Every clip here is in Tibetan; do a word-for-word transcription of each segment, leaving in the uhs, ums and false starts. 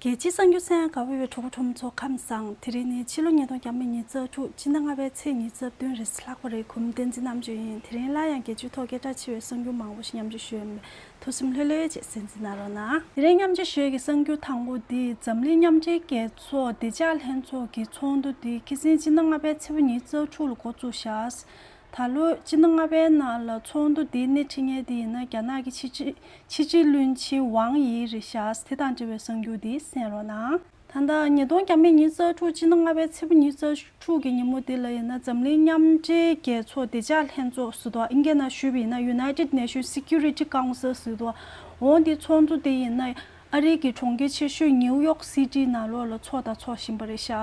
རྒྱལ་སྤྱིའི་གསར་འགྱུར་གསན་ཡག་དགའ་བོ་ཡོད་པའི་གྲོགས་པོ་གྲོགས་མོ་ཚོ་ཁམས་བཟང་། དེ་རིང་ནི་ཕྱི་ལོ་ཉིས་སྟོང་ཉི་ཤུ་རྩ་དྲུག་སྤྱི་ཟླ་ལྔ་པའི་ཚེས་ཉི་ཤུ་རྩ་བདུན་རེད། ལྷག་པ་རེད། གོང་མ་བསྟན་འཛིན་རྣམ་དཔྱོད་ཡིན། དེ་རིང་སླར་ཡང་རྒྱལ་སྤྱིའི་ཐོག་སྐད་གྲགས་ཆེ་བའི་གསར་འགྱུར་མང་པོ་ཞིག་མཉམ་སྤྱོད་ཞུ་ཡ་ཡིན་པས། ཐུགས་སེམས་ལྷོད་ལྷོད་བྱས་གསན་གཟིགས་གནང་རོགས་གནང་། དེ་རིང་མཉམ་སྤྱོད་ཞུ་ཡ་གི་གསར་འགྱུར་དང་པོ་འདི་འཛམ་གླིང་མཉམ་འབྲེལ་རྒྱལ་ཚོགས་བདེ་འཇགས་ལྷན་ཚོགས་ཀྱི་ཚོགས་འདུ་འདི་ཁ་སང་སྤྱི་ཟླ་ལྔ་པའི་ཚེས་པ་ཉི་ཤུ་རྩ་དྲུག་ལ་འགོ་བཙུགས་བཞག་ད་ལོ་སྤྱི་ཟླ་ལྔ་པའི་ནང་ལ་ཚོགས་འདུ་འདིའི་སྣེ་ཁྲིད་མཁན་དེ་ཡིན་ན་རྒྱ་ནག་གི་ཕྱི་སྲིད་ཕྱི་སྲིད་བློན་ཆེན་ཝང་དབྱི་རེད་ཤག་དེ་དང་འབྲེལ་བའི་གསར་འགྱུར་འདི་གསན་རོགས་གནང་། ད་ལྟ་ཉིས་སྟོང་ཉི་ཤུ་རྩ་དྲུག་སྤྱི་ཟླ་ལྔ་པའི་ཚེས་པ་ཉི་ཤུ་རྩ་དྲུག་གི་ཉིན་མོ་འདི་ལ་ཡིན་ན་འཛམ་གླིང་མཉམ་འབྲེལ་རྒྱལ་ཚོགས་བདེ་འཇགས་ལྷན་ཚོགས་ཟེར་དུས་ཨིན་སྐད་ནང་ཞུས་པ་ཡིན་ན་United Nations Security Council ཟེར་དུས་འོ་འདི་ཚོགས་འདུ་འདི་ཡིན་ན། ཨ་རིའི་གི་གྲོང་ཁྱེར་ཆེ་ཤོས་ནིའུ་ཡོག་སི་ཊི་ནང་ལོགས་ལ་ཚོགས་དང་ཚོགས་བཞིན་པ་རེད་ཤག་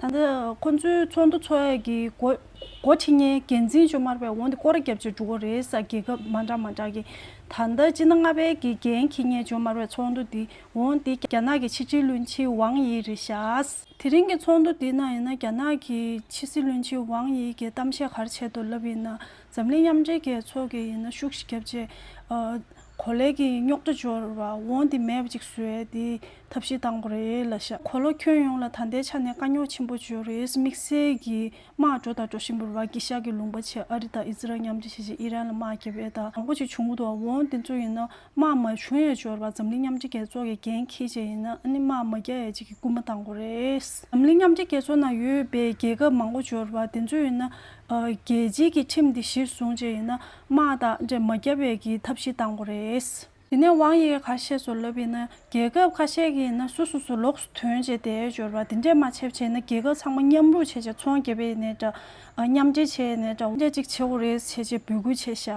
ད་ལྟ་ཁོ་ཚོའི་ཚོགས་འདུ་ཚོགས་ཡས་ཀྱི་འགོ་འགོ་ཁྲིད་མཁན་འགན་འཛིན་ཅོ་མར་བས་འོང་དེ་སྐོར་རྒྱབ་ཅིག་འགྲོ་གི་རེད་ས། རྒྱལ་ཁབ་མ་འདྲ་མ་འདྲ་གི་ད་ལྟ་སྤྱི་ཟླ་ལྔ་པའི་གི་འགན་འཁྱེར་མཁན་ཅོ་མར་བས་ཚོགས་འདུ་འདི་འོང་དེ་རྒྱ་ནག་གི་ཕྱི་སྲིད་བློན་ཆེན་ཝང་དབྱི་རེད་ཤག་དེ་རིང་གི་ཚོགས་འདུ་འདི་ནང་ཡིན་ན་རྒྱ་ནག་གི་ཕྱི་སྲིད་བློན་ཆེན་ཝང་དབྱི་གིས་གཏམ་བཤད་ག་རེ་བྱས་འདུག་ལབ་ཡིན་ན་འཛམ་གླིང་མཉམ་འབྲེལ་རྒྱལ་ཚོགས་ཀྱི་ཡིན་ན་ཤུགས་ཤིག་རྒྱབ་བྱས། གོ་ལའི་གི་རྙོག་དྲ་འབྱོར་བ་འོང་དེ་མེད་པ་ཅིག་བཟོ་ཡས་དེ་ཐབས་ཤེས་བཏང་དགོས་རེད་ལབ་ཤག་གོ་ལ་ཁྱོན་ཡོངས་ལ་ད་ལྟའི་ཆ་ནས་དཀའ་རྙོག་ཆེན་པོ་འབྱོར་རེད། དམིགས་བསལ་གྱི་དམག་འགྲོ་དང་འགྲོ་བཞིན་པ་རེད་བ། དཀྱིལ་ཤར་གྱི་ལུང་པ་བྱས་ཨ་རི་དང་ཨི་ཛི་རལ་མཉམ་འབྲེལ་བྱས་བྱས་ཨི་རན་ལ་དམག་བརྒྱབ་ཡས་དང་མང་པོ་ཅིག་བྱུང་འདུག་འོང་དེ་ཚོ་ཡིན་ན་དམག་མ་བྱུང་ཡས་འབྱོར་བ་འཛམ་གླིང་མཉམ་འབྲེལ་རྒྱལ་ཚོགས་ཀྱི་འགན་འཁྱེར་བྱས་ཡིན་ན་ཨ་ནི་དམག་མ་རྒྱག་ཡས་ཅིག་གི་སྐུལ་མ་བཏང་དགོས་རེད། འཛམ་གླིང་མཉམ་འབྲེལ་རྒྱལ་ཚོགས་ནང་ཡོད་པའི་རྒྱལ་ཁབ་མང་པོ་འབྱོར་བ་དེ་ཚོ་ཡིན་ན། རྒྱལ་སྤྱིའི་གི་ཁྲིམས་འདི་གཞིར་བཟུང་བྱས་ཡིན་ན་དམག་དང་འདྲེ་མ་བརྒྱབ་པའི་གི་ཐབས་ཤེས་བཏང་དགོས་རེད། དེ་ནས་ཝང་དབྱི་ག་བཤད་སོང་ལབ་ཡིན་ན་རྒྱལ་ཁབ་ཁ་ཤས་ཀྱི་ཡིན་ན་སོ་སོ་སོ་ལོགས་སུ་ཐོན་བྱས་དེ་འབྱོར་བ་དེ་འདྲས་མ་བྱས་བྱས་ན་རྒྱལ་ཁབ་ཚང་མ་མཉམ་རུབ་བྱས་བྱས་ཚོང་རྒྱབ་ཡས་ནས་འདྲ། མཉམ་འབྲེལ་བྱས་ནས་འདྲ་འདྲས་ཅིག་བྱེད་དགོས་རེད་བྱས་བྱས་འབོད་སྐུལ་བྱས་ཤག་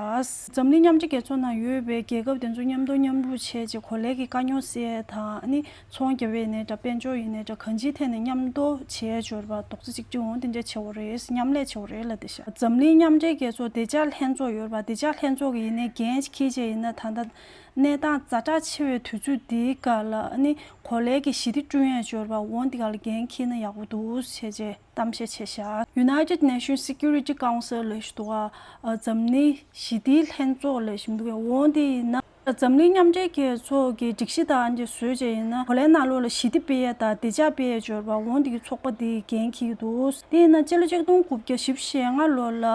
འཛམ་གླིང་མཉམ་འབྲེལ་རྒྱལ་ཚོགས་ནང་ཡོད་པའི་རྒྱལ་ཁབ་དེ་ཚོ་མཉམ་དུ་མཉམ་རུབ་བྱས་བྱས་གོ་ལའི་གི་དཀའ་རྙོག་སེལ་ཡས་དང་ཨ་ནི། ཚོང་རྒྱབ་པའི་ནས་འདྲ་དཔལ་འབྱོར་ཡིན་ནས་འདྲ་གང་ཅིའི་ཐད་ནས་མཉམ་དུ་བྱས་འབྱོར་བ་རྡོག་རྩ་གཅིག་སྒྲིལ་འོང་དེ་འདྲ་བྱེད་དགོས་རེད། མཉམ་ལས་བྱེད་དགོས་རེད་ལབ་བསྡད་ཤག་འཛམ་གླིང་མཉམ་འབྲེལ་རྒྱལ་ཚོགས་བདེ་འཇགས་ལྷན་ཚོགས་ཡོད་རེད་བ། བདེ་འཇགས་ལྷན་ཚོགས་ཀྱི་ཡིན་ནའི་འགན་འཁྱེར་བྱས་ཡིན་ན་ད་ལྟ་གནས་སྟངས་ཛ་དྲག་ཆེ་བའི་དུས་ཚོད་འདིའི་སྐབས་ལ་ཨ་ནི་གོ་ལའི་གི་ཞི་བདེ་བསྐྲུན་ཡས་འབྱོར་བ་འོང་དེ་ག་ལ་འགན་འཁྱེར་ན་ཡག་པོ་འདུག་བྱས་རྗེས་གཏམ་བཤད་བྱས་ཤག United Nations Security Council ལབ་ཞིག་འདུག་ག་འཛམ་གླིང་ཞི་བདེའི་ལྷན་ཚོགས་ལབ་ཞིག་འདུག་ག་འོང་དེ་ཡིན་ན། འཛམ་གླིང་མཉམ་འབྲེལ་རྒྱལ་ཚོགས་ཀྱི་སྒྲིག་གཞི་དང་དེ་བཟོས་བྱས་ཡིན་ན་གོ་ལའི་ནང་ལོགས་ལ་ཞི་བདེ་སྤེལ་ཡས་དང་བདེ་འཇགས་སྤེལ་ཡས་འབྱོར་བ་འོང་དེ་གི་ཚོགས་པ་དེ་འགན་འཁྱེར་གྱི་འདུག་དེ་ཡིན་ན་སྤྱི་ལོ་ཆིག་སྟོང་དགུ་བརྒྱ་བཞི་བཅུ་ཞེ་ལྔ་ལོ་ལ་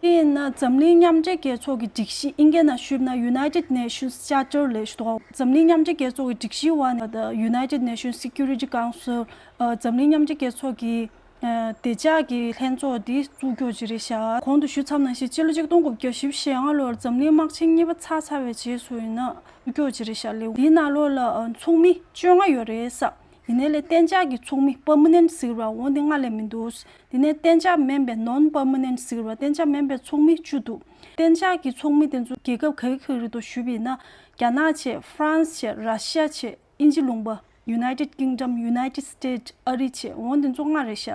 དེ་ཡིན་ན་འཛམ་གླིང་མཉམ་འབྲེལ་རྒྱལ་ཚོགས་ཀྱི་སྒྲིག་གཞི་ཨིན་སྐད་ནང་ཞུས་ན་United Nations Charter ལབ་ཞིག་འདུག་འཛམ་གླིང་མཉམ་འབྲེལ་རྒྱལ་ཚོགས་ཀྱི་སྒྲིག་གཞིའི་འོག་ནས་United Nations Security Council འཛམ་གླིང་མཉམ་འབྲེལ་རྒྱལ་ཚོགས་ཀྱི་བདེ་འཇགས་ཀྱི་ལྷན་ཚོགས་འདི་བཙུགས་རྒྱུ་ཅིག་རེད་ཤག་གོང་དུ་ཞུས་ཚར་ནང་བཞིན་སྤྱི་ལོ་ཆིག་སྟོང་དགུ་བརྒྱ་བཞི་བཅུ་ཞེ་ལྔ་ལོར་འཛམ་གླིང་དམག་ཆེན་གཉིས་པ་ཚར་ཚར་བའི་རྗེས་སུ་ཡིན་ན་བཙུགས་རྒྱུ་ཅིག་རེད་ཤག་ལེའུ་འདིའི་ནང་ལོགས་ལ་ཚོགས་མི་བཅོ་ལྔ་ཡོད་རེད་ས། ཡིན་ནའི་ལས་གཏན་འཇགས་ཀྱི་ཚོགས་མི་Permanent ཟེར་བ་འོ་འདི་ལྔ་ལས་མི་འདུག་དེ་ནས་གཏན་འཇགས་མིན་པའི་Non-Permanent ཟེར་བ་གཏན་འཇགས་མིན་པའི་ཚོགས་མི་བཅུ་འདུག་གཏན་འཇགས་ཀྱི་ཚོགས་མི་དེ་ཚོ་རྒྱལ་ཁབ་ག་གི་ག་གི་རེད་འདུག་ཞུས་པ་ཡིན་ན་རྒྱ་ནག་བྱས། France བྱས། Russia བྱས། དབྱིན་ཇི་ལུང་པ། United Kingdom United States ཨ་རི་བྱས། འོ་དེ་ཚོ་ལྔ་རེད་ཤག་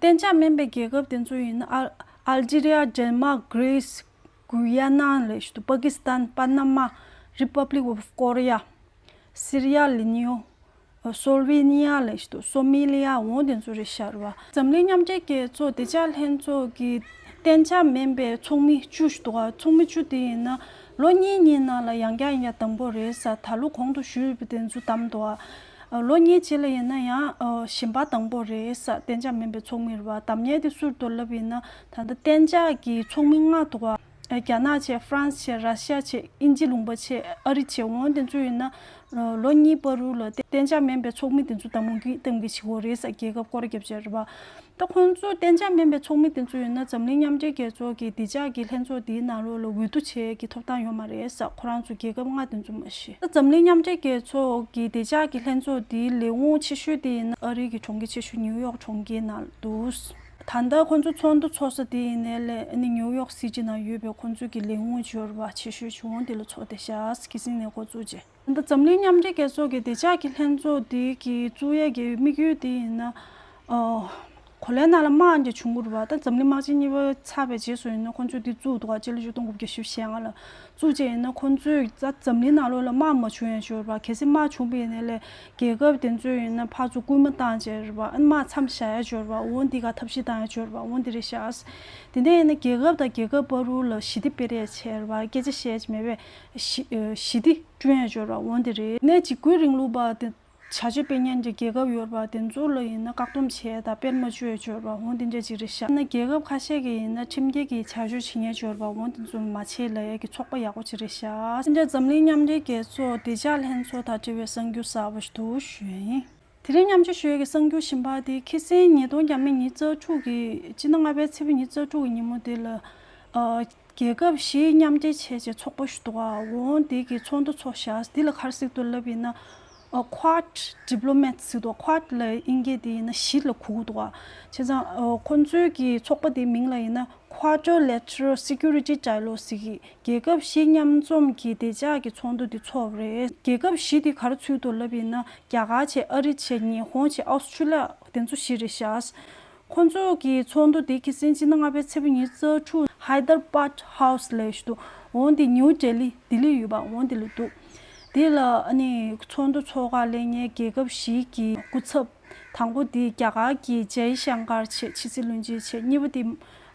གཏན་འཇགས་མིན་པའི་རྒྱལ་ཁབ་དེ་ཚོ་ཡིན་ན་ཨལ་ཨལ་ཇི་རི་ཡ། ཌེན་མཱག། གྷི་རིས། གུ་ཡ་ན་ལབ་ཞིག་འདུག་པ་ཀི་སི་ཐན། པ་ན་མ། Republic of Korea། སི་རི་ཡ། ལི་ནིའུ། སོལ་ཝེ་ནི་ཡ་ལབ་ཞིག་འདུག་སོ་མི་ལི་ཡ། འོ་དེ་ཚོ་རེད་ཤག་རེད་བ། འཛམ་གླིང་མཉམ་འབྲེལ་རྒྱལ་ཚོགས་བདེ་འཇགས་ལྷན་ཚོགས་ཀྱི་གཏན་འཇགས་མིན་པའི་ཚོགས་མི་བཅུ་ཞིག་འདུག་ག་ཚོགས་མི་བཅུ་དེ་ཡིན་ན་ལོ་གཉིས་གཉིས་ནང་ལ་ཡང་བསྐྱར་ཡང་བསྐྱར་བདམས་པོ་རེད་ས། ད་ལོ་གོང་དུ་ཞུས་པ་དེ་ཚོ་བདམས་འདུག་ག་ལོ་གཉིས་རྗེས་ལ་ཡིན་ན་ཡང་གཞན་པ་བདམས་པོ་རེད་ས། གཏན་འཇགས་མིན་པའི་ཚོགས་མི་རེད་བ། བདམས་མཁན་དེ་སུ་འདུག་ལབ་ཡིན་ན་ད་ལྟ་གཏན་འཇགས་ཀྱི་ཚོགས་མི་ལྔ་འདུག་ག་རྒྱ་ནག་བྱས། France བྱས། Russia བྱས། དབྱིན་ཇི་ལུང་པ་བྱས། ཨ་རི་བྱས། འོ་དེ་ཚོ་ཡིན་ན་ལོ་གཉིས་བར་དུ་ལ་གཏན་འཇགས་མིན་པའི་ཚོགས་མི་དེ་ཚོ་བདམས་ངོ་གི་གཏན་འཁེལ་བྱེད་དགོས་རེད་ས། རྒྱལ་ཁབ་སྐོར་ར་རྒྱབ་བྱས་རེད་བ། ད་ཁོང་ཚོ་གཏན་འཇགས་མིན་པའི་ཚོགས་མི་དེ་ཚོ་ཡིན་ན་འཛམ་གླིང་མཉམ་འབྲེལ་རྒྱལ་ཚོགས་ཀྱི་བདེ་འཇགས་ཀྱི་ལྷན་ཚོགས་དེའི་ནང་ལོགས་ལ་འོས་བསྡུ་བྱེད་ཀྱི་ཐོབ་ཐང་ཡོད་མ་རེད་ས། ཁོ་རང་ཚོ་རྒྱལ་ཁབ་ལྔ་དེ་ཚོ་མ་གཞི། ད་འཛམ་གླིང་མཉམ་འབྲེལ་རྒྱལ་ཚོགས་ཀྱི་བདེ་འཇགས་ཀྱི་ལྷན་ཚོགས་དེའི་ལས་ཁུངས་ཆེ་ཤོས་དེ་ཡིན་ན་ཨ་རིའི་གི་གྲོང་ཁྱེར་ཆེ་ཤོས་ནིའུ་ཡོག་གྲོང་ཁྱེར་ནང་འདུག་ད་ལྟ་ཁོང་ཚོ་ཚོགས་འདུ་ཚོགས་ས་དེ་ཡིན་ནའི་ལས་ཨ་ནི་ནིའུ་ཡོག་སི་ཊི་ནང་ཡོད་པའི་ཁོང་ཚོའི་གི་ལས་ཁུངས་འབྱོར་བ་ཆེ་ཤོས་བྱུང་དེ་ལ་ཚོགས་བསྡད་ཤག་ཁ་སང་ནས་འགོ་བཙུགས་རྗེས། ད་ལྟ་འཛམ་གླིང་མཉམ་འབྲེལ་རྒྱལ་ཚོགས་ཀྱི་བདེ་འཇགས་ཀྱི་ལྷན་ཚོགས་དེ་གི་བཙུགས་ཡས་ཀྱི་དམིགས་ཡུལ་དེ་ཡིན་ན། ཨོ། གོ་ལའི་ནང་ལ་དམག་འདྲ་བྱུང་གི་རེད་བ། ད་འཛམ་གླིང་དམག་ཆེན་གཉིས་པ་ཚར་བའི་རྗེས་སུ་ཡིན་ན་ཁོང་ཚོས་འདི་བཙུགས་འདུག་ག་སྤྱི་ལོ་ཆིག་སྟོང་དགུ་བརྒྱ་བཞི་བཅུ་ཞེ་ལྔ་ལ་བཙུགས་བྱས་ཡིན་ན་ཁོང་ཚོས་ད་འཛམ་གླིང་ནང་ལོགས་ལ་དམག་མ་བྱུང་ཡ་འབྱོར་བ། གལ་སྲིད་དམག་བྱུང་བ་ཡིན་ན་ལས་རྒྱལ་ཁབ་དེ་ཚོས་ཡིན་ན་ཕར་ཚུར་སྐུལ་མ་བཏང་བྱས་རེད་བ། ཨ་དམག་མཚམས་བཞག་ཡ་འབྱོར་བ། འོ་འདི་ག་ཐབས་ཤེས་བཏང་ཡ་འབྱོར་བ། འོ་འདི་རེད་ཤག་དེ་འདྲ་ཡིན་ན་རྒྱལ་ཁབ་དང་རྒྱལ་ཁབ་བར་དུ་ལ་ཞི་བདེ་སྤེལ་ཡ་བྱས་རེད་བ། སྐད་ཆ་བཤད་ཡ་མེད་པས་ཞི་ཞི་བདེ་བསྐྲུན་ཡ་འབྱོར་བ། འོ་འདི་རེད། ནས་འཇིགས་སྐུལ་རིང་ལུགས་པ་དེ། བྱ་སྤྱོད་སྤེལ་མཁན་གྱི་རྒྱལ་ཁབ་ཡོད་པ་དེ་ཚོ་ལ་ཡིན་ན་བཀག་སྡོམ་བྱས་དང་དཔེར་མ་བཅོས་བཅོས་པ་འོང་དེ་འདྲ་ཅིག་རེད་ཤག་ན་རྒྱལ་ཁབ་ཁ་ཤས་ཀྱི་ཡིན་ན་ཁྲིམས་འགལ་གྱི་བྱ་སྤྱོད་བྱེད་མཁན་བཅོས་པ་འོང་དེ་ཚོ་མ་བྱེད་ལ་ཡ་གི་ཚོགས་པ་ཡག་པོ་ཅིག་རེད་ཤག་དེ་འདྲ་འཛམ་གླིང་མཉམ་འབྲེལ་རྒྱལ་ཚོགས་བདེ་འཇགས་ལྷན་ཚོགས་དང་འབྲེལ་བའི་གསར་འགྱུར་གསར་པ་ཞིག་འདུག་ཞུ་ཡ་ཡིན། དེ་རིང་མཉམ་སྤྱོད་ཞུ་ཡ་གི་གསར་འགྱུར་གཞན་པ་དེ་ཁ་སང་ཉིས་སྟོང་ཉི་ཤུ་རྩ་དྲུག་གི་སྤྱི་ཟླ་ལྔ་པའི་ཚེས་པ་ཉི་ཤུ་རྩ་དྲུག་གི་ཉིན་མོ་དེ་ལ། རྒྱལ་ཁབ་བཞི་མཉམ་འབྲེལ་བྱས་བྱས་ཚོགས་པ་ཞིག་འདུག་ག་འོང་དེ་གི་ཚོགས་འདུ་ཚོགས་ཤག་འདི་ལ་ག་རེ་ཟེར་གྱི་འདུག་ལབ་ཡིན་ན། Quad Diplomats ཟེར་འདུག Quad ལ་དབྱིན་སྐད་དེ་ཡིན་ན་བཞི་ལ་གོ་གི་འདུག་ག་བྱས་ཙང་ཁོང་ཚོའི་གི་ཚོགས་པ་དེའི་མིང་ལ་ཡིན་ན་Quadrilateral Security Dialogue ཟེར་གི་རྒྱལ་ཁབ་བཞི་མཉམ་འཛོམས་ཀྱི་བདེ་འཇགས་ཀྱི་ཚོགས་འདུ་དེ་ཚོགས་པ་རེད། རྒྱལ་ཁབ་བཞི་དེ་ག་རེ་ཚུད་འདུག་ལབ་ཡིན་ན་རྒྱ་གར་བྱས། ཨ་རི་བྱས། ཉི་ཧོང་བྱས། ཨོ་སི་ཁྲུ་ལི་ཡ། དེ་ཚོ་བཞི་རེད་ཤག་ཁོང་ཚོ་གི་ཚོགས་འདུ་དེ་ཁ་སང་སྤྱི་ཟླ་ལྔ་པའི་ཚེས་པ་ཉི་ཤུ་རྩ་དྲུག་Hyderabad House ལབ་ཞིག་འདུག་འོང་དེ་ནིའུ་ལྡི་ལི་ལྡི་ལི་ཡོད་པ་འོང་དེ་ལ་འདུག་དེ་ལ་ཨ་ནི་ཚོགས་འདུ་ཚོགས་ག་སླེབས་མཁན་རྒྱལ་ཁབ་བཞི་གི་སྐུ་ཚབ། དང་པོ་དེ་རྒྱ་གར་གྱི་ཇའི་ཤང་ཀར་བྱས་ཕྱི་སྲིད་བློན་ཆེན་བྱས། གཉིས་པ་དེ་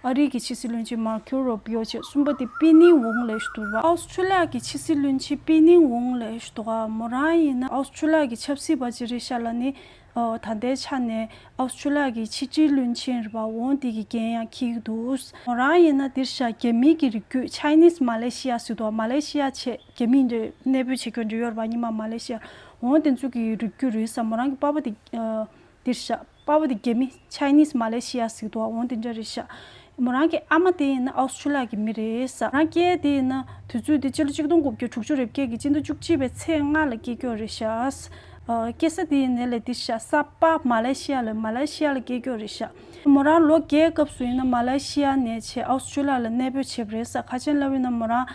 ཨ་རི་གི་ཕྱི་སྲིད་བློན་ཆེན་མར་ཁོ་རུ་བྷི་ཡོ་བྱས། གསུམ་པ་དེ་པི་ནི་ཝུང་ལབ་ཞིག་འདུག་ར། ཨའོ་སི་ཁྲུ་ལི་ཡ་གི་ཕྱི་སྲིད་བློན་ཆེན་པི་ནི་ཝུང་ལབ་ཞིག་འདུག་ག་མོ་རང་ཡིན་ན་ཨའོ་སི་ཁྲུ་ལི་ཡ་གི་ཆབ་སྲིད་པ་ཅིག་རེད་ཤག་ལབ་ནི། ཨོ། ད་ལྟའི་ཆ་ནས་ཨའོ་སི་ཁྲུ་ལི་ཡ་གི་ཕྱི་དྲིལ་བློན་ཆེན་རེད་པ། འོང་དེ་གི་འགན་ཡང་འཁྱེར་གྱི་འདུག་མོ་རང་ཡིན་ན་འདིར་ཤག་རྒྱ་མི་གི་རིགས་རྒྱུད། Chinese Malaysia ཟེར་འདུག་མ་ལེ་ཤི་ཡ་བྱས་རྒྱ་མི་འདི་གནས་སྤོས་བྱེད་མཁན་འདི་ཡོད་རེད་པ། སྔོན་མ་མ་ལེ་ཤི་ཡ། འོང་དེ་ཚོ་གི་རིགས་རྒྱུད་རེད་ས། མོ་རང་གི་པ་ཕ་དེ་འདིར་ཤག་པ་ཕ་དེ་རྒྱ་མི། Chinese Malaysia ཟེར་འདུག་འོང་དེ་འདྲ་རེད་ཤག་མོ་རང་གི་ཨ་མ་དེ་ཡིན་ན་ཨའོ་སི་ཁྲུ་ལི་ཡ་གི་མི་རེད་ས། རང་སྐད་དེ་ཡིན་ན་དུས་ཚོད་དེ་སྤྱི་ལོ་ཆིག་སྟོང་དགུ་བརྒྱ་དྲུག་ཅུ་རེ་བརྒྱད་ཀྱི་སྤྱི་ཟླ་བཅུ་གཅིག་པའི་ཚེས་ལྔ་ལ་སྐྱེས་ཀྱོག་རེད་ཤག་ཨ། སྐྱེས་ས་དེ་ཡིན་ནའི་ལས་དེ་ཤག་ས་པ་མ་ལེ་ཤི་ཡ་ལ། མ་ལེ་ཤི་ཡ་ལ་སྐྱེས་ཀྱོག་རེད་ཤག་མོ་རང་ལོ་བརྒྱད་སྐབས་སུ་ཡིན་ན་མ་ལེ་ཤི་ཡ་ནས་བྱས་ཨའོ་སི་ཁྲུ་ལི་ཡ་ལ་གནས་སྤོས་བྱས་པ་རེད་ས། ཁ་ཆེན་ལབ་ཡིན་ན་མོ་རང་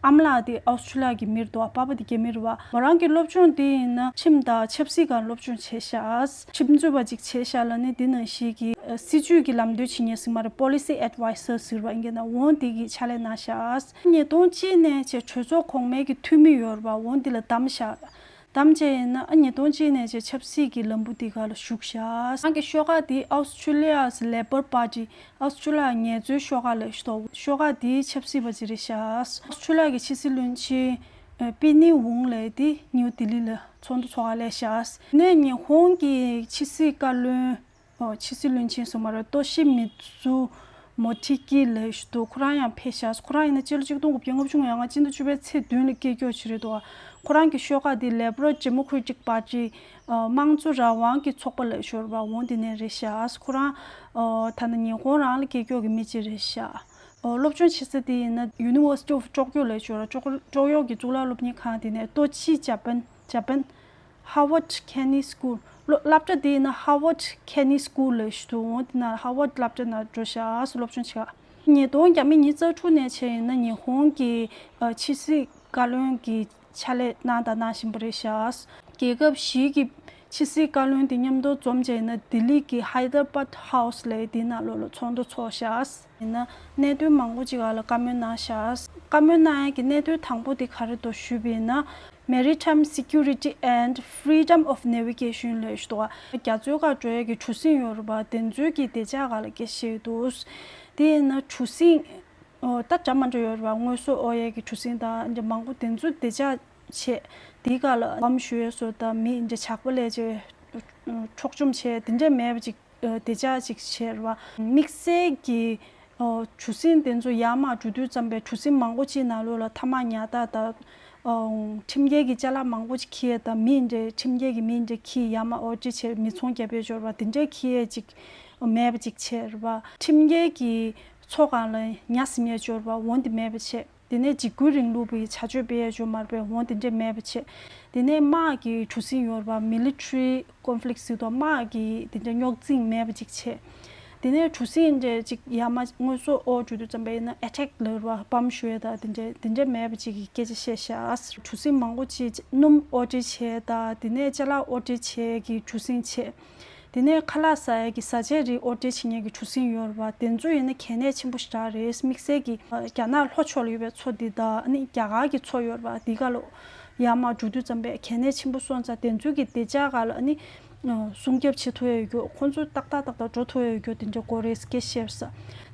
ཨ་མ་ལགས་དེ་ཨའོ་སི་ཁྲུ་ལི་ཡ་གི་མི་རེད་འདུག་པ་ཕ་དེ་རྒྱ་མི་རེད་པ། མོ་རང་གི་སློབ་སྦྱོང་དེ་ཡིན་ན་ཁྲིམས་དང་ཆབ་སྲིད་སྒང་སློབ་སྦྱོང་བྱས་ཤག་ཁྲིམས་རྩོད་པ་ཅིག་བྱས་ཤག་ལབ་ནི་དེ་ནང་བཞིན་གྱི་སྲིད་ཇུས་ཀྱི་ལམ་སྟོན་བྱེད་མཁན་ཟེར་མ་རེད། Policy Advisor ཟེར་བ་ཡིན་གྱི་ན་འོང་དེ་གི་ཕྱག་ལས་གནང་ཤག་ཉིས་སྟོང་གཅིག་ནས་བྱས་གྲོས་ཚོགས་གོང་མའི་གི་འཐུས་མི་ཡོད་རེད་པ། འོང་དེ་ལ་བདམས་ཤག་བདམས་བྱས་ཡིན་ན་ཨ་ཉིས་སྟོང་གཅིག་ནས་བྱས་ཆབ་སྲིད་ཀྱི་ལམ་བུ་དེ་ག་ལ་ཞུགས་ཤག་རང་གི་ཤོག་ཁག་དེ་Australia's Labor Party། ཨོ་སི་ཁྲུ་ལི་ཡ་ངལ་རྩོལ་ཤོག་ཁག་ལབ་ཞིག་འདུག་ཤོག་ཁག་དེའི་ཆབ་སྲིད་པ་ཅིག་རེད་ཤག་ཨོ་སི་ཁྲུ་ལི་ཡ་གི་ཕྱི་སྲིད་བློན་ཆེན་པི་ནི་ཝུང་ལབ་དེ་ནིའུ་ལྡི་ལི་ལ་ཚོགས་འདུ་ཚོགས་ག་སླེབས་ཤག་དེ་ནས་ཉི་ཧོང་གི་ཕྱི་སྲིད་བཀའ་བློན། ཨོ། ཕྱི་སྲིད་བློན་ཆེན་ཟེར་མ་རེད། ཏོ་ཤི་མི་ཙུ་མོ་ཊི་ཀི་ལབ་ཞིག་འདུག་ཁོ་རང་ཡང་ཕེབས་ཤག་ཁོ་རང་ཡིན་ན་སྤྱི་ལོ་ཆིག་སྟོང་དགུ་བརྒྱ་ལྔ་བཅུ་ང་ལྔ་སྤྱི་ཟླ་བཅུ་པའི་ཚེས་བདུན་ལ་སྐྱེས་ཀྱོག་ཅིག་རེད་འདུག་ཁོ་རང་གི་ཤོག་ཁག་དེ་Liberal Democratic Party། ཨ། དམངས་གཙོ་རང་དབང་གི་ཚོགས་པ་ལབ་ཞོར་བ་འོང་དེ་ནས་རེད་ཤག་ཁོ་རང་། ཨ། ད་ནི་ཉི་ཧོང་རང་ལ་སྐྱེས་ཀྱོག་གི་མི་གཅིག་རེད་ཤག་ཨོ། སློབ་སྦྱོང་བྱེད་ས་དེ་ཡིན་ན་University of Tokyo ལབ་ཞོར་ཅོག་ཅོག་ཡོག་གི་གཙུག་ལག་སློབ་གཉེར་ཁང་དེ་ནས་ཏོ་ཆི་ཇ་པན་ཇ་པན། Howard Kennedy School ལོ། སློབ་གྲྭ་དེ་ཡིན་ན་Howard Kennedy School ལབ་ཞིག་འདུག་འོང་དེ་ན་Howard སློབ་གྲྭ་ན་འགྲོ་ཤག་སློབ་སྦྱོང་བྱེད་ག་ཉིས་སྟོང་བརྒྱ་མེད་ཉི་ཤུ་རྩ་དྲུག་ནས་བྱས་ཡིན་ན་ཉི་ཧོང་གི། ཨ། ཕྱི་སྲིད་བཀའ་བློན་གྱི་ཕྱག་ལས་གནང་དང་གནང་བཞིན་པ་རེད་ཤག་རྒྱལ་ཁབ་བཞི་གི་ཕྱི་སྲིད་བཀའ་བློན་དེ་མཉམ་དུ་འཛོམས་བྱས་ན་ལྡི་ལི་གི་Hyderabad House ལབ་དེ་ནང་ལོགས་ལ་ཚོགས་འདུ་ཚོགས་ཤག་ཡིན་ན་གནད་དོན་མང་པོ་ཅིག་ལ་བཀའ་མོལ་གནང་ཤག་བཀའ་མོལ་གནང་ཡ་གི་གནད་དོན་དང་པོ་དེ་ག་རེ་འདུག་ཞུས་པ་ཡིན་ན། Maritime Security and Freedom of Navigation ལབ་ཞིག་འདུག་རྒྱ་མཚོའི་ཁ་འགྲོ་ཡ་གི་གྲུ་གཟིངས་ཡོད་རེད་པ། དེ་ཚོའི་གི་བདེ་འཇགས་སྒང་ལ་སྐད་ཆ་བཤད་འདུག་དེ་ཡིན་ན་གྲུ་གཟིངས། ཨོ། ད་འདྲ་མི་འདྲ་ཡོད་རེད་པ། དངོས་ཟོག་དབོར་ཡས་ཀྱི་གྲུ་གཟིངས་དང་འདྲ་མང་པོ་དེ་ཚོ་བདེ་འཇགས་བྱས། དེའི་སྒང་ལ་བམ་གཞུ་ཡས་བཟོ་དང་མི་འདྲ་ཇག་པ་ལས་བྱས་འཕྲོག་བཅོམ་བྱས་དེ་འདྲ་མེད་པ་ཅིག་བདེ་འཇགས་ཅིག་བྱས་རེད་པ། དམིགས་བསལ་གྱི་ཨོ། གྲུ་གཟིངས་དེ་ཚོ་ཡར་མར་འགྲོ་དུས་ཙམ་པའི་གྲུ་གཟིངས་མང་པོ་ཅིག་ནང་ལོགས་ལ་ཐ་མག་ཉར་ཐག་དང་། ཨོ། ཁྲིམས་འགལ་གྱི་ཅ་ལག་མང་པོ་ཅིག་འཁྱེར་ཡས་དང་མི་འདྲ་ཁྲིམས་འགལ་གྱི་མི་འདྲ་འཁྱེར་ཡར་མར་དབོར་འདྲེན་བྱས་མི་ཚོང་རྒྱབ་ཡས་འབྱོར་བ་དེ་འདྲ་འཁྱེར་ཡས་ཅིག་མེད་པ་ཅིག་བྱས་རེད་པ། ཁྲིམས་འགལ་གྱི་མཚོ་སྒང་ལ་ཉ་ཟིམ་ཡས་འབྱོར་བ་འོང་དེ་མེད་པ་བྱས། དེ་ནས་འཇིགས་སྐུལ་རིང་ལུགས་པའི་བྱ་སྤྱོད་སྤེལ་ཡས་འབྱོར་མ་རེད་པས་འོང་དེ་འདྲ་མེད་པ་བྱས། དེ་ནས་དམག་གི་གྲུ་གཟིངས་ཡོད་རེད་པ། Military Conflict ཟེར་དུས་དམག་གི་དེ་འདྲ་རྙོག་འཛིང་མེད་པ་ཅིག་བྱས། དེ་ནས་གྲུ་གཟིངས་འདྲ་ཅིག་ཡར་མར་དངོས་ཟོག་དབོར་འགྲོ་དུས་ཙམ་པ་ཡིན་ན་attack ལབ་རེད་པ། བམ་གཞུ་ཡས་དང་དེ་འདྲ་དེ་འདྲ་མེད་པ་ཅིག་གི་སྐད་ཆ་བཤད་ཤག་གྲུ་གཟིངས་མང་པོ་ཅིག་སྣུམ་དབོར་འདྲེན་བྱས་དང་དེ་ནས་ཅ་ལག་དབོར་འདྲེན་བྱས་ཀྱི་གྲུ་གཟིངས་བྱས། དེ་ནས་ཁ་ལག་ཟ་ཡས་ཀྱི་བཟའ་ཆས་རིགས་དབོར་འདྲེན་བྱེད་མཁན་གྱི་གྲུ་གཟིངས་ཡོད་རེད་པ། དེ་ཚོ་ཡིན་ན་གལ་གནད་ཆེན་པོ་ཞེ་དྲག་རེད། དམིགས་བསལ་གྱི་རྒྱ་ནག་ལྷོ་ཕྱོགས་ལ་ཡོད་པའི་མཚོ་འདི་དང་ཨ་ནི་རྒྱ་གར་གྱི་མཚོ་ཡོད་རེད་པ། འདི་ག་ལ་ཡར་མར་འགྲོ་དུས་ཙམ་པས་གལ་གནད་ཆེན་པོ་སོང་ཙང་དེ་ཚོའི་གི་བདེ་འཇགས་སྒང་ལ་ཨ་ནི་སྲུང་སྐྱོབ་བྱེད་ཐུབ་ཡས་ཡོད་རྒྱུ། ཁོང་ཚོ་ཏག་ཏག་ཏག་ཏག་འགྲོ་ཐུབ་ཡས་ཡོད་རྒྱུ་དེ་འདྲ་དགོས་རེད་སྐད་བཤད་ས།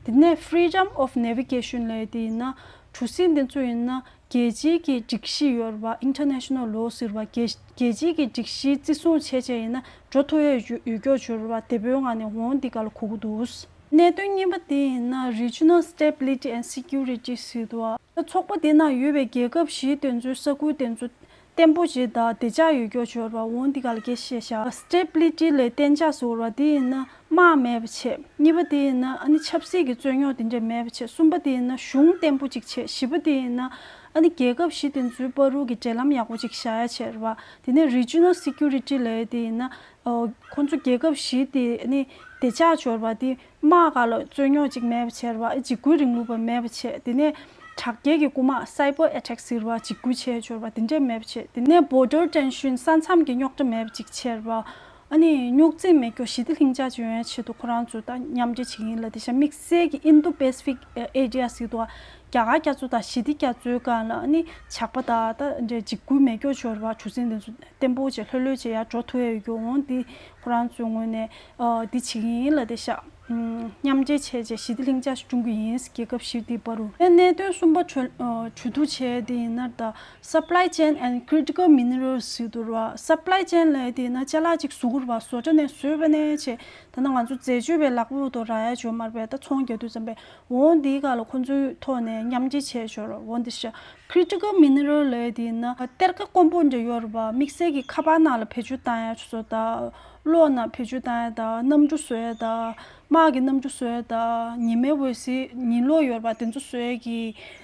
དེ་ནས་Freedom of Navigation ལབ་ཡས་དེ་ཡིན་ན་གྲུ་གཟིངས་དེ་ཚོ་ཡིན་ན། རྒྱལ་སྤྱིའི་གི་སྒྲིག་གཞི་ཡོད་རེད་པ། International Law ཟེར་བ། རྒྱལ་རྒྱལ་སྤྱིའི་གི་སྒྲིག་གཞི་བརྩི་སྲུང་བྱས་བྱས་ཡིན་ན་འགྲོ་ཐུབ་ཡས་ཡོད་ཡོད་སྐྱོ་བྱོས་རེད་པ། དེ་བོའི་ངང་ནས་འོང་འདི་ག་ལ་གོ་གི་འདུག་གནད་དོན་གཉིས་པ་དེ་ཡིན་ན་Regional Stability and Security ཟེར་འདུག་བ། ཚོགས་པ་དེ་ནང་ཡོད་པའི་རྒྱལ་ཁབ་བཞི་དེ་ཚོའི་ས་ཁུལ་དེ་ཚོ་བརྟན་པོ་ཅིག་དང་བདེ་འཇགས་ཡོད་སྐྱོ་བྱོས་རེད་པ། འོང་འདི་ག་ལ་སྐད་ཆ་བཤད་བཞག Stability ལས་བརྟན་འཇགས་ཟེར་བ་དེ་ཡིན་ན། དམག་མེད་པ་བྱས། གཉིས་པ་དེ་ཡིན་ན་ཨ་ནི་ཆབ་སྲིད་ཀྱི་རྩོད་རྙོག་དེ་འདྲ་མེད་པ་བྱས། གསུམ་པ་དེ་ཡིན་ན་གཞུང་བརྟན་པོ་ཅིག་བྱས། བཞི་པ་དེ་ཡིན་ན་ཨ་ནི་རྒྱལ་ཁབ་བཞི་དེ་ཚོའི་བར་དུ་གི་འབྲེལ་ལམ་ཡག་པོ་ཅིག་བཞག་ཡ་བྱས་རེད་པ། དེ་ནས་Regional Security ལབ་ཡ་དེ་ཡིན་ན་ཨོ་ཁོང་ཚོ་རྒྱལ་ཁབ་བཞི་དེ་ཨ་ནི་བདེ་འཇགས་འབྱོར་བ་དེ་དམག་སྒང་ལ་རྩོད་རྙོག་ཅིག་མེད་པ་བྱས་རེད་པ། འཇིགས་སྐུལ་རིང་ལུགས་པ་མེད་པ་བྱས། དེ་ནས་དྲག་རྐྱེན་གྱི་རྐུ་མ་Cyber Attack ཟེར་བ་འཇིགས་སྐུལ་བྱས་འབྱོར་བ་དེ་འདྲས་མེད་པ་བྱས། དེ་ནས་Border Tension ས་མཚམས་ཀྱི་རྙོག་དྲ་མེད་པ་ཅིག་བྱས་རེད་པ། ཨ་ནི་རྙོག་འཛིང་མེད་རྒྱུ་ཞི་བདེ་ལྷིང་འཇགས་ཅིག་ཡོང་ཡ་ཆེད་དུ་ཁོ་རང་ཚོ་ད་མཉམ་འབྲེལ་བྱེད་ཀྱི་ཡིན་ལབ་བསྡད་ཤག་དམིགས་བསལ་གྱི་Indo-Pacific Area ཟེར་དུས་རྒྱ་གར་རྒྱ་མཚོ་དང་ཞི་བདེ་རྒྱ་མཚོའི་སྒང་ལ་ཨ་ནི་ཇག་པ་དང་ད་འདྲའི་འཇིགས་སྐུལ་མེད་རྒྱུ་འབྱོར་བ་ཆུ་ཚན་དེ་ཚོ་བརྟན་པོ་བྱས་ལྷོད་ལྷོད་བྱས་ཡར་འགྲོ་ཐུབ་ཡ་ཡོད་རྒྱུ། འོང་འདི་ཁོ་རང་ཚོའི་ངོས་ནས་ཨ་འདི་བྱེད་ཀྱི་ཡིན་ལབ་བསྡད་ཤག་མཉམ་འབྲེལ་བྱས་བྱས་ཞི་བདེ་ལྷིང་འཇགས་ཤིག་སྐྲུན་གྱི་ཡིན། རྒྱལ་ཁབ་བཞི་དེའི་བར་དུ། གནད་དོན་གསུམ་པ་གྲོས་གྲོས་བསྡུར་བྱས་དེ་ཡིན་ན་ད། Supply chain and critical minerals ཟེར་འདུག་ར། Supply chain ལབ་ཡ་དེ་ཡིན་ན་ཅ་ལག་ཅིག་བཟོ་དགོས་རེད་པ། བཟོ་གྲྭ་ནས་བཟོས་པ་ནས་བྱས། ད་ནང་ང་ཚོ་འཛད་སྤྱོད་པའི་ལག་པ་འོག་ཏུ་རག་ཡ་ཅིག་ཡོད་མ་རེད་པས། ད་ཚོང་རྒྱག་དུས་ཙམ་པས། འོ་འདིའི་སྒང་ལ་ཁོང་ཚོའི་ཐོག་ནས་མཉམ་འབྲེལ་བྱས་ཤོར་ར། འོ་འདི་ཤ། Critical mineral ལབ་ཡ་དེ་ཡིན་ན་གཏེར་ཁ་དཀོན་པོ་འདྲ་ཡོད་རེད་པ། དམིགས་བསལ་གྱི་ཁ་པར་ནང་ལ་བེད་སྤྱོད་བཏང་ཡ་ཅིག་བཟོ་ད། གློག་ནང་བེད་སྤྱོད་བཏང་ཡ་ད། གནམ་གྲུ་བཟོ་ཡ་ད། དམག་གི་གནམ་གྲུ་བཟོ་ཡ་དང་ཉི་མའི་འོད་ཟེར་ཉི་གློག་ཡོད་པ་དེ་ཚོ་བཟོ་ཡ་གི་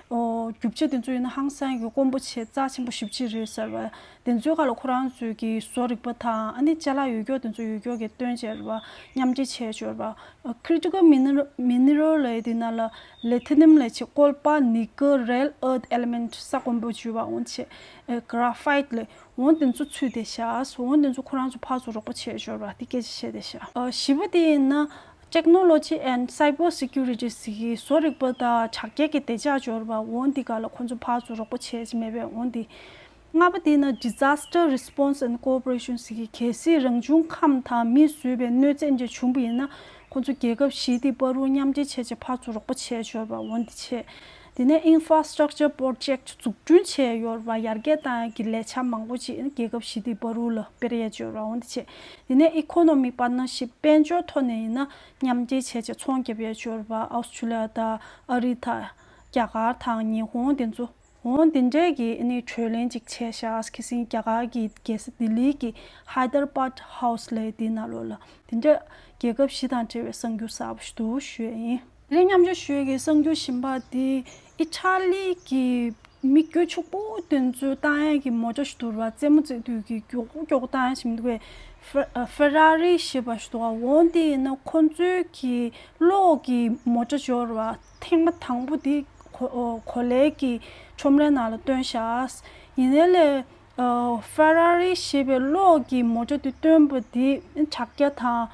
ཨོ་རྒྱུ་ཆ་དེ་ཚོ་ཡིན་ན་ཧང་སང་གི་དཀོན་པོ་ཆེ་རྩ་ཆེན་པོ་ཞེ་པོ་ཅིག་རེད་ཟེར་བ། དེ་ཚོའི་སྒང་ལ་ཁོ་རང་ཚོའི་གི་བཟོ་རིག་པ་དང་ཨ་ནི་ཅ་ལག་ཡོད་རྒྱུ་དེ་ཚོ་ཡོད་རྒྱུ་གི་སྟོན་བྱས་རེད་པ། མཉམ་འབྲེལ་བྱས་ཡོད་རེད་པ། Critical mineral mineral ལབ་ཡ་དེ་ནང་ལ་platinum ལབ་ཡ་ཅིག་བཀོད་པ། nickel, rare earth element ས་དཀོན་པོ་བརྗོད་པ། འོ་བྱས་graphite ལབ་འོ་དེ་ཚོ་ཚུད་བསྡད་ཤག་འོ་དེ་ཚོ་ཁོ་རང་ཚོ་ཕར་ཚུར་རོགས་པ་བྱས་ཡོད་རེད་པ། དེ་སྐད་ཆ་བཤད་བསྡད་ཤག་ཨ་བཞི་པ་དེ་ཡིན་ན་Technology and Cyber Security ཟེར་གི་བཟོ་རིག་པ་དང་དྲག་རྐྱེན་གྱི་བདེ་འཇགས་འབྱོར་བ། འོ་འདི་སྒང་ལ་ཁོང་ཚོ་ཕར་ཚུར་རོགས་པ་བྱས་ཀྱི་མེད་པས། འོ་འདི། ལྔ་པ་དེ་ནི་Disaster Response and Cooperation ཟེར་གི་གལ་སྲིད་རང་བྱུང་ཁམས་དང་མིས་བཟོས་པའི་གནོད་འཚེ་འདྲ་བྱུང་བ་ཡིན་ན་ཁོང་ཚོ་རྒྱལ་ཁབ་བཞི་དེ་བར་དུ་མཉམ་འབྲེལ་བྱས་བྱས་ཕར་ཚུར་རོགས་པ་བྱས་འབྱོར་བ། འོ་འདི་བྱས། དེ་ནས་Infrastructure Project འཛུགས་སྐྲུན་བྱས་ཡོད་རེད་པ། ཡར་རྒྱས་བཏང་ཡ་གི་ལས་འཆར་མང་པོ་ཅིག་རྒྱལ་ཁབ་བཞི་དེའི་བར་དུ་ལ་སྤེལ་ཡ་ཅིག་ཡོད་རེད་པ། འོ་འདི་བྱས། དེ་ནས་Economic Partnership དཔལ་འབྱོར་ཐོག་ནས་ཡིན་ན་མཉམ་འབྲེལ་བྱས་བྱས་ཚོང་རྒྱབ་ཡ་ཅིག་ཡོད་རེད་པ། ཨོ་སི་ཁྲུ་ལི་ཡ་དང་ཨ་རི་དང་རྒྱ་གར་དང་ཉི་ཧོང་དེ་ཚོ། འོ་འདི་འདྲས་ཀྱི་ཨ་ནི་གྲོས་ལེན་ཅིག་བྱས་ཤག་ཁ་སང་རྒྱ་གར་གྱི་རྒྱལ་ས་ལྡི་ལི་གི་Hyderabad House ལབ་ཡ་དེའི་ནང་ལོགས་ལ་དེ་འདྲས་རྒྱལ་ཁབ་བཞི་དང་འབྲེལ་བའི་གསར་འགྱུར་གསར་པ་ཞིག་འདུག་ཞུ་ཡ་ཡིན། དེ་རིང་མཉམ་སྤྱོད་ཞུ་ཡ་གི་གསར་འགྱུར་གཞན་པ་དེ་ཨི་ཊ་ལི་གི་མི་སྐྱོ་ཕྱུག་པོ་དེ་ཚོ་བཏང་ཡ་གི་མོ་ཊ་ཞིག་འདུག་ར། རྩེད་མོ་རྩེ་དུས་ཀྱི་མགྱོགས་པོ་མགྱོགས་པོ་བཏང་ཡ་ཞིག་མི་འདུག་གས། ཧྥེ་ཨ་ཧྥེ་ར་རི་ཞེས་པ་ཞིག་འདུག་ག་འོ་དེ་ཡིན་ན་ཁོང་ཚོའི་གི་གློག་གི་མོ་ཊ་ཅིག་ཡོད་ར། ཐེངས་མ་དང་པོ་དེ་གོ་ཨོ་གོ་ལའི་གི་ཁྲོམ་རའི་ནང་ལ་བཏོན་ཤག་ཡིན་ནའི་ལས་ཨ་ཧྥེ་ར་རི་ཞེས་པའི་གློག་གི་མོ་ཊ་དེ་བཏོན་པ་དེ་དྲ་རྒྱ་དང་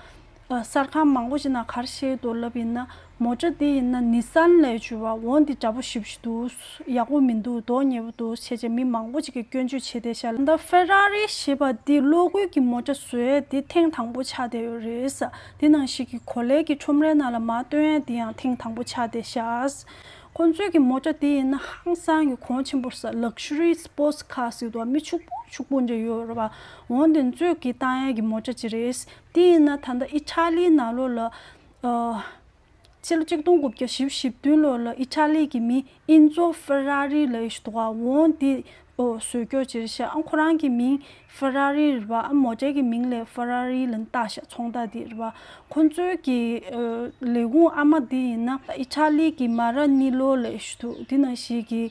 ཨ་གསར་ཁང་མང་པོ་ཞིག་ནང་ག་རེ་བཤད་འདུག་ལབ་ཡིན་ན། མོ་ཊ་དེ་ཡིན་ན་ནི་སན་ལབ་བརྗོད་པ། འོ་འདི་འདྲ་པོ་ཞེ་པོ་ཞིག་འདུག་ཡག་པོ་མི་འདུག་མདོག་ཉེས་པོ་འདུག་བྱས་བྱས་མི་མང་པོ་ཞིག་གིས་སྐྱོན་བརྗོད་བྱས་བསྡད་ཤག་ད་ཧྥེ་ར་རི་ཞེས་པ་འདི་གློག་སྒུལ་གྱི་མོ་ཊ་བཟོ་ཡས་འདི་ཐེངས་དང་པོ་ཆགས་བསྡད་ཡོད་རེད། དེ་ནང་བཞིན་གྱི་གོ་ལའི་གི་ཁྲོམ་རའི་ནང་ལ་མར་བཏོན་ཡས་འདི་ཡང་ཐེངས་དང་པོ་ཆགས་བསྡད་ཤག་ཁོང་ཚོའི་གི་མོ་ཊ་དེ་ཡིན་ན་ཧང་སང་གི་གོང་ཆེན་པོ་ས་luxury sports car ཟེར་འདུག་མི་ཕྱུག་པོ་ཕྱུག་པོ་འདྲ་ཡོད་རེད་པ། འོ་དེ་ཚོས་གི་བཏང་ཡས་གི་མོ་ཊ་ཅིག་རེད། དེ་ཡིན་ན་ད་ལྟ་ཨི་ཊ་ལིའི་ནང་ལོགས་ལ་ཨ་ཕྱི་ལོ་ཆིག་སྟོང་དགུ་བརྒྱ་བཞི་བཅུ་ཞེ་བདུན་ལོ་ལ་ཨི་ཊ་ལི་གི་མི་ཨིན་ཛོ་ཧྥེ་ར་རི་ལབ་ཡས་ཞིག་འདུག་ག་འོ་འདི་ཨོ་བཟོས་རྒྱུ་ཅིག་རེད་ཤག་ཨ་ཁོ་རང་གི་མིང་ཧྥེ་ར་རི་རེད་པ། ཨ་མོ་ཊའི་གི་མིང་ལ་ཧྥེ་ར་རི་ལབ་བཏགས་ཤག་ཚོང་རྟགས་འདི་རེད་པ། ཁོང་ཚོའི་གི་ཨ་ལས་ཁུངས་ཨ་མ་འདི་ཡིན་ན་ཨི་ཊ་ལི་གི་མ་ར་ནི་ལོ་ལབ་ཡས་ཞིག་འདུག་འདི་ནང་བཞིན་གི་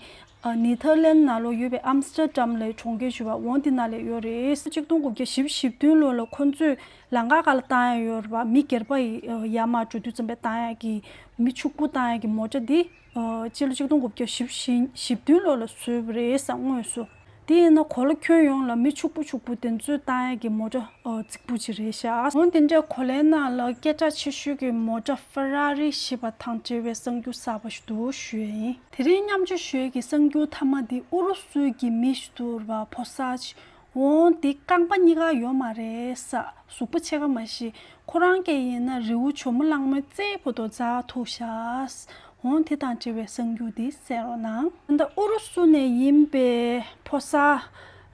ཨ་ནེ་ཐར་ལན་ནང་ལོགས་ཡོད་པའི་ཨམ་སི་ཊར་ཌམ་ལབ་གྲོང་ཁྱེར་ཞིག་ཡོད་པ། འོ་འདི་ནང་ལ་ཡོད་རེད། ཆིག་སྟོང་དགུ་བརྒྱ་བཞི་བཅུ་ཞེ་བདུན་ལོ་ལ་ཁོང་ཚོས་ལམ་ཁ་སྒང་ལ་བཏང་ཡ་ཡོད་རེད་པ། མི་སྒེར་པ་ཡི་ཡར་མར་འགྲོ་དུས་ཙམ་པ་བཏང་ཡ་གི་མི་ཕྱུག་པོ་བཏང་ཡ་གི་མོ་ཊ་འདི་ཨ་སྤྱི་ལོ་ཆིག་སྟོང་དགུ་བརྒྱ་བཞི་བཅུ་ཞེ་བདུན་ལོ་ལ་བཟོས་པ་རེད་ས་དངོས་སུ། དེ་ཡིན་ན་གོ་ལ་ཁྱོན་ཡོངས་ལ་མི་ཕྱུག་པོ་ཕྱུག་པོ་དེ་ཚོས་བཏང་ཡ་གི་མོ་ཊ་ཨ་རྫིག་པོ་ཅིག་རེད་ཤག་འོ་དེ་འདྲའི་གོ་ལའི་ནང་ལ་སྐད་གྲགས་ཆེ་ཤོས་ཀྱི་མོ་ཊ་ཧྥེ་ར་རི་ཞེས་པ་དང་འབྲེལ་བའི་གསར་འགྱུར་གསར་པ་ཞིག་འདུག་ཞུ་ཡ་ཡིན། དེ་རིང་མཉམ་སྤྱོད་ཞུ་ཡ་གི་གསར་འགྱུར་མཐའ་མ་འདི་ཨུ་རུ་སུའི་གི་མི་ཞིག་འདུག་ར་བ། ཕོ་གསར་ཅིག་འོ་འདི་རྐང་པ་གཉིས་ཀ་ཡོད་མ་རེད་ས། གཟུགས་པོ་ཕྱེད་ཀ་མ་གཞི་ཁོ་རང་གི་ཡིན་ན་རི་བོ་ཇོ་མོ་གླང་མའི་རྩེ་བར་དུ་འཛེགས་ཐུབ་ཤག་འོང་དེ་དང་འབྲེལ་བའི་གསར་འགྱུར་འདི་གསན་རོགས་གནང་། ད་ལྟ་ཨུ་རུ་སུ་ནས་ཡིན་པའི་ཕོ་གསར་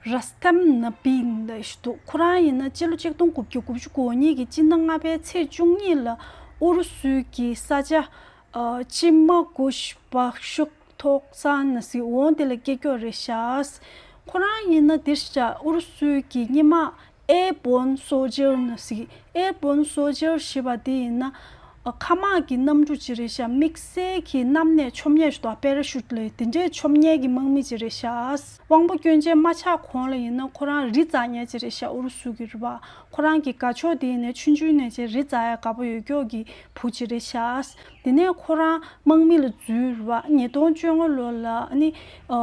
ར་སི་ཐམ་ན་བིང་ལབ་ཞིག་འདུག་ཁོ་རང་ཡིན་ན་སྤྱི་ལོ་ཆིག་སྟོང་དགུ་བརྒྱ་དགུ་བཅུ་གོ་གཉིས་ཀྱི་སྤྱི་ཟླ་ལྔ་པའི་ཚེས་བཅུ་གཉིས་ལ་ཨུ་རུ་སུའི་གི་ས་ཆ་ཨ་ཅི་མ་གུ་ཤ་བྷ་ཤུག་ཐོག་ས་ན་ཟིག་འོང་དེ་ལ་སྐྱེས་མགྱོགས་རེད་ཤག་ཁོ་རང་ཡིན་ན་འདིར་ཤག་ཨུ་རུ་སུའི་གི་སྔོན་མ་Airborne Soldier ན་ཟིག Airborne Soldier ཞེས་པ་དེ་ཡིན་ན་ཨ་མཁའ་དམག་གི་གནམ་གྲུ་ཅིག་རེད་ཤག་དམིགས་བསལ་གྱི་གནམ་ནས་མཆོང་མཁན་ཞིག་འདུག་པེ་ར་ཤུད་ལབ་དེ་འདྲའི་མཆོང་མཁན་གྱི་དམག་མི་ཅིག་རེད་ཤག་དབང་པོ་སྐྱོན་ཅན་མ་ཆགས་གོང་ལ་ཡིན་ན་ཁོ་རང་རི་འཛེག་མཁན་ཅིག་རེད་ཤག་ཨུ་རུ་སུ་གི་རེད་པ། ཁོ་རང་གི་དགའ་ཕྱོགས་དེ་ཡིན་ན་ཆུང་ཆུང་ནས་ཅིག་རི་འཛེག་ཡ་དགའ་པོ་ཡོད་མགྱོགས་ཀྱི་བུ་ཅིག་རེད་ཤག་དེ་ནས་ཁོ་རང་དམག་མི་ལ་འཛུལ་རེད་པ། ཉིས་སྟོང་བཅོ་ལྔ་ལོ་ལ་ཨ་ནི་ཨ་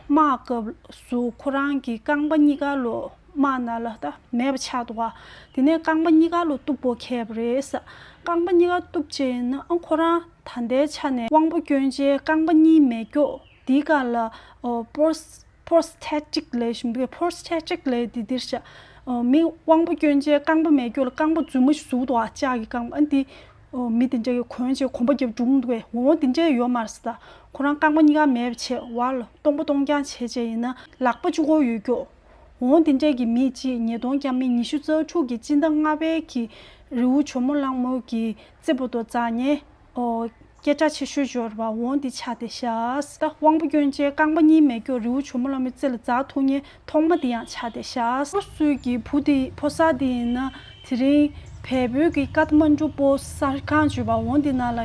དམག་སྐབས་སུ་ཁོ་རང་གི་རྐང་པ་གཉིས་ཀ་ལོ་དམག་ནང་ལ་ད་མེད་པ་ཆགས་འདུག་ག་དེ་ནས་རྐང་པ་གཉིས་ཀ་ལོ་གཏུབ་དགོས་ཁེལ་བ་རེད་ས། རྐང་པ་གཉིས་ཀ་གཏུབ་བྱས་ཡིན་ན་ཨ་ཁོ་རང་ད་ལྟའི་ཆ་ནས་དབང་པོ་སྐྱོན་ཅན་རྐང་པ་གཉིས་མེད་མགྱོགས་དེའི་སྒང་ལ་ཨོ་པོ་རོ་སི་པོ་རོ་སི་ཐེ་ཊིག་ལབ་བཞིན་པའི་པོ་རོ་སི་ཐེ་ཊིག་ལབ་དེ་འདིར་ཤག་ཨོ་མི་དབང་པོ་སྐྱོན་ཅན་རྐང་པ་མེད་མགྱོགས་ལ་རྐང་པ་རྫུན་མ་ཞིག་བཟོ་འདུག་ག་ལྕགས་ཀྱི་རྐང་པ་ཨ་འདི་ཨོ་མི་དེ་འདྲ་གི་གོན་བྱས་གོམ་པ་རྒྱབ་འགྲོ་གི་འདུག་གས། འོ་དེ་འདྲ་ཡོད་མ་རེད་ས། ད་ཁོ་རང་རྐང་པ་གཉིས་ཀ་མེད་པ་བྱས་བར་ལ་སྟོང་པ་སྟོང་རྐྱང་བྱས་བྱས་ཡིན་ན་ལག་པ་གཅིག་པོ་ཡོད་མགྱོགས། འོ་དེ་འདྲ་གི་མི་གཅིག་ཉིས་སྟོང་ཉི་ཤུ་རྩ་དྲུག་གི་སྤྱི་ཟླ་ལྔ་པའི་གི་རི་བོ་ཇོ་མོ་གླང་མ་གི་རྩེ་པོ་དོ་འཛེག་མཁན་ཨོ་སྐད་གྲགས་ཆེ་ཤོས་ཤོར་བ་འོང་འདི་ཆགས་བསྡད་ཤག་ད་དབང་པོ་སྐྱོན་ཅན་རྐང་པ་གཉིས་མེད་མགྱོགས་རི་བོ་ཇོ་མོ་གླང་མའི་རྩེ་ལ་འཛེག་ཐུབ་མཁན་ཐོག་མ་འདི་ཡང་ཆགས་བསྡད་ཤག་ཨུ་རུ་སུའི་གི་བུ་དེ་ཕོ་གསར་དེ་ཡིན་ན་དེ་རིང་བལ་པོའི་གི་ཀ་ཐ་མན་གྲུ་པོ་གསར་ཁང་བརྗོད་པ་འོང་འདི་ནང་ལ་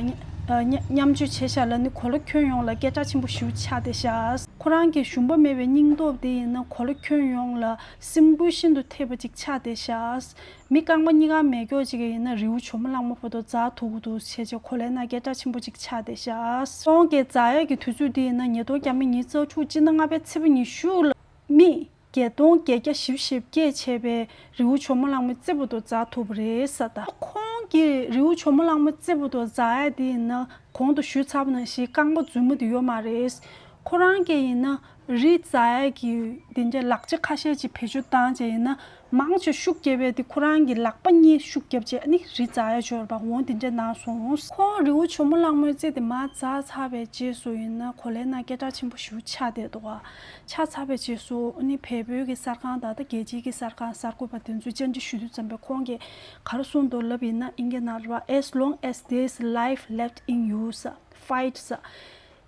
མཉམ་ཞུགས་བྱས་ཤག་ལ་ནི་གོ་ལ་ཁྱོན་ཡོངས་ལ་སྐད་གྲགས་ཆེན་པོ་ཞེ་པོ་ཆགས་བསྡད་ཤག་ཁོ་རང་གི་ཞུམ་པ་མེད་པའི་སྙིང་སྟོབས་དེ་ཡིན་ན་གོ་ལ་ཁྱོན་ཡོངས་ལ་སེམས་འགུལ་ཤིན་ཏུ་ཐེབས་པ་ཅིག་ཆགས་བསྡད་ཤག་མི་རྐང་པ་གཉིས་ཀ་མེད་མགྱོགས་ཅིག་ཡིན་ན་རི་བོ་ཇོ་མོ་གླང་མ་བར་དུ་འཛེག་ཐུབ་ཀྱི་འདུག་བྱས་བྱས་གོ་ལའི་ནང་སྐད་གྲགས་ཆེན་པོ་ཅིག་ཆགས་བསྡད་ཤག་ཁོང་གིས་འཛེག་ཡག་གི་དུས་ཚོད་དེ་ཡིན་ན་ཉིས་སྟོང་ཉི་ཤུ་རྩ་དྲུག་སྤྱི་ཟླ་ལྔ་པའི་ཚེས་པ་ཉི་ཤུ་ལ་མི་བརྒྱད་སྟོང་བརྒྱད་བརྒྱ་བཞི་བཅུ་ཞེ་བརྒྱད་བྱས་པའི་རི་བོ་ཇོ་མོ་གླང་མའི་རྩེ་བར་དུ་འཛེག་ཐུབ་པ་རེད་ས། ད་ཁོང་གིས་རི་བོ་ཇོ་མོ་གླང་མའི་རྩེ་བར་དུ་འཛེག་ཡག་དེ་ཡིན་ན་གོང་དུ་ཞུས་ཚར་བ་ནང་བཞིན་རྐང་པ་རྫུན་མ་དེ་ཡོད་མ་རེད། ཁོ་རང་གིས་ཡིན་ན་རི་འཛེག་ཡག་གི་དེ་འདྲའི་ལག་ཆ་ཁ་ཤས་ཅིག་བེད་སྤྱོད་བཏང་བྱས་ཡིན་ན་མང་ཆེ་ཤུགས་རྒྱབ་པའི་དེ་ཁོ་རང་གི་ལག་པ་གཉིས་ཤུགས་རྒྱབ་བྱས་ཨ་ནི་རི་འཛེག་ཡག་འབྱོར་བ་འོང་དེ་འདྲ་གནང་སོང་། ཁོང་རི་བོ་ཇོ་མོ་གླང་མའི་རྩེ་དེ་མར་འཛེག་ཚར་བའི་རྗེས་སུ་ཡིན་ན་གོ་ལའི་ནང་སྐད་གྲགས་ཆེན་པོ་ཞེ་པོ་ཆགས་བསྡད་འདུག་ག་ཆགས་ཚར་བའི་རྗེས་སུ་ཨ་ནི་བལ་པོའི་གི་གསར་ཁང་དང་ད་རྒྱལ་སྤྱིའི་གི་གསར་ཁང་གསར་འགོད་པ་དེ་ཚོས་བཅར་འདྲི་ཞུ་དུས་ཙམ་པས་ཁོང་གིས་ག་རེ་གསུངས་འདུག་ལབ་ཡིན་ན་ཨིན་སྐད་ནང་རེད་པ། As long as there's life left in you ས། Fight ས།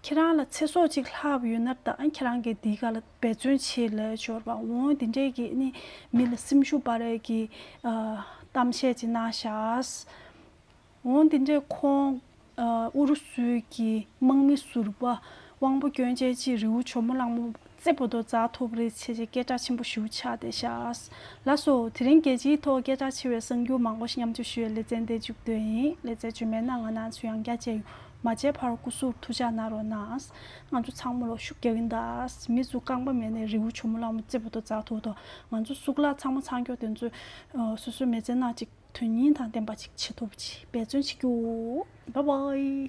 ཁྱེད་རང་ལ་ཚེ་སྲོག་ཅིག་ལྷག་ཡོད་ན་ད་ཁྱེད་རང་གིས་འདིའི་སྒང་ལ་འབད་བརྩོན་བྱེད་ལབ་འབྱོར་བ་འོང་དེ་འདྲས་ཀྱི་ནི་མི་ལ་སེམས་ཤུགས་སྤར་ཡག་གི་ཨ་གཏམ་བཤད་ཅིག་གནང་ཤག་འོང་དེ་འདྲས་ཁོང་ཨ་ཨུ་རུ་སུའི་གི་དམག་མི་ཟུར་པ་དབང་པོ་སྐྱོན་ཅན་གཅིག་རི་བོ་ཇོ་མོ་གླང་མ་རྩེ་བར་དུ་འཛེག་ཐུབ་པ་རེད་བྱས་བྱས་སྐད་གྲགས་ཆེན་པོ་ཞེ་པོ་ཆགས་བསྡད་ཤག་ལགས་སོ། དེ་རིང་རྒྱལ་སྤྱིའི་ཐོག་སྐད་གྲགས་ཆེ་བའི་གསར་འགྱུར་མང་པོ་ཞིག་མཉམ་སྤྱོད་ཞུ་བའི་ལེ་ཚན་འདི་མཇུག་བསྡུས་ཡིན། ལེ་ཚན་རྗེས་མའི་ནང་ང་རང་ཚོ་ཡང་བསྐྱར་མཇལ་ཡོང་། མ་མཇལ་བར་སྐུ་གཟུགས་ཐུགས་ཅག་གནང་རོགས་གནང་། ང་ཚོ་ཚང་མ་ལ་ཤུགས་རྒྱག་གིན་གདའ། མི་ཚོ་རྐང་པ་མེད་ནས་རི་བོ་ཇོ་མོ་གླང་མ་རྩེ་བར་དུ་འཛེག་ཐུབ་དོ། ང་ཚོ་གཙུག་ལག་ཚང་མ་ཚང་མགྱོགས་དེ་ཚོ་སོ་སོའི་མི་ཚེ་ནང་ཅིག་དོན་སྙིང་དང་ལྡན་པ་ཅིག་བྱེད་ཐུབ་ཅིག་འབད་བརྩོན་བྱེད་རྒྱུ། བཱའི་བཱའི།